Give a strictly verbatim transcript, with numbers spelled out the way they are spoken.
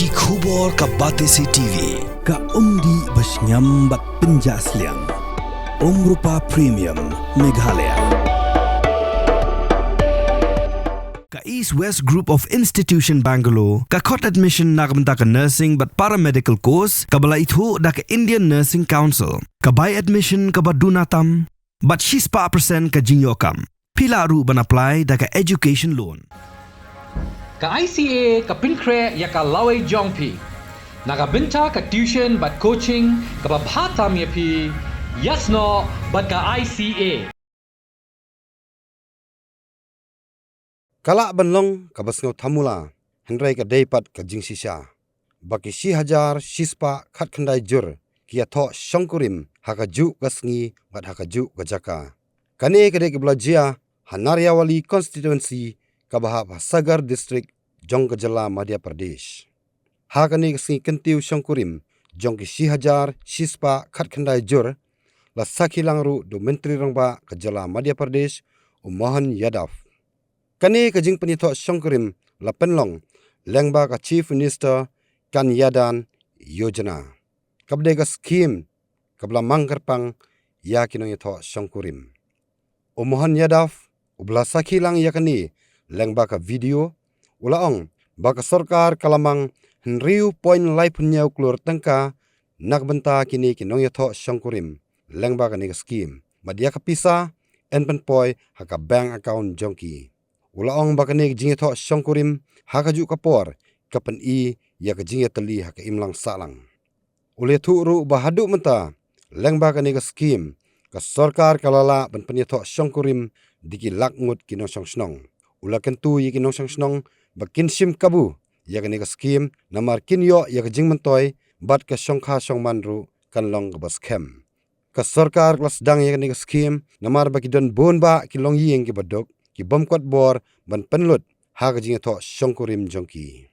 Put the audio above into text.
Ki khubor ka Batesi T V, ka umdih ba shngiam bad pynjah sliang. Umrupa Premium, Meghalaya. Ka East West Group of Institution Bangalore, ka khot admission na ka bynta ka nursing bad paramedical course, kaba la ithuh da ka Indian Nursing Council, ka bai admission kaba duna tam, bad shispah percent ka jingïoh kam. Phi lah ruh ban apply da ka education loan. Ka I C A ka pynkhreh ïa ka lawei jong phi. Na ka bynta ka tuition bad coaching kaba bha tam ïa phi, ïasnoh bad ka I C A. Ka lah ban long kaba sngew thamula, hynrei ka dei pat ka jingshisha ba ki shi hajar shispah khatkhyndai jur ki ïathoh shongkurim ha kajuh ka sngi bad ha kajuh ka jaka. Kane ka dei kaba la jia ha Naryawali constituency kaba hap ha Sagar district jong ka jylla Madhya Pradesh. Ha kane ka sngi kyntiew shongkurim jong ki shi hajar shispah khatkhyndai jur, la sakhi lang ruh da u Myntri Rangbah ka jylla Madhya Pradesh, u Mohan Yadav. Kane ka jingpynïathoh shongkurim la pynlong lyngba ka Chief Minister Kanyadan Yojana, kaba dei ka skhim kaba la mang kyrpang ïa ki nongïathoh shongkurim. U Mohan Yadav, uba la sakhi lang ïa kane lyngba ka video, u la ong ba ka sorkar ka la mang hynriew point laiphew hynñiew klur tyngka na ka bynta kine ki nongïathoh shongkurim lyngba kane ka skhim, bad ïa ka pisa yn pynpoi ha ka bank account jong ki. U la ong ba kane ka jingïathoh shongkurim ha kajuh ka por ka pyni ïa ka jingïatylli ha ka imlang sahlang. U la ïathuh ruh ba haduh mynta, lyngba kane ka skhim, ka sorkar ka la lah ban pynïathoh shongkurim da ki lak ngut ki nongshong shnong. U la kyntu ïa ki nongshong shnong ba kin shim kabu ïa kane ka skhim, namar kin ïoh ïa ka jingmyntoi, bad ka shongkha shongman ruh kan long kaba skhem. Ka sorkar ka la sdang ïa kane ka skhim namar ba ki don bun bah ki longïing kiba duk, kibym kot bor ban pynlut ha ka jingïathoh shongkurim jong ki.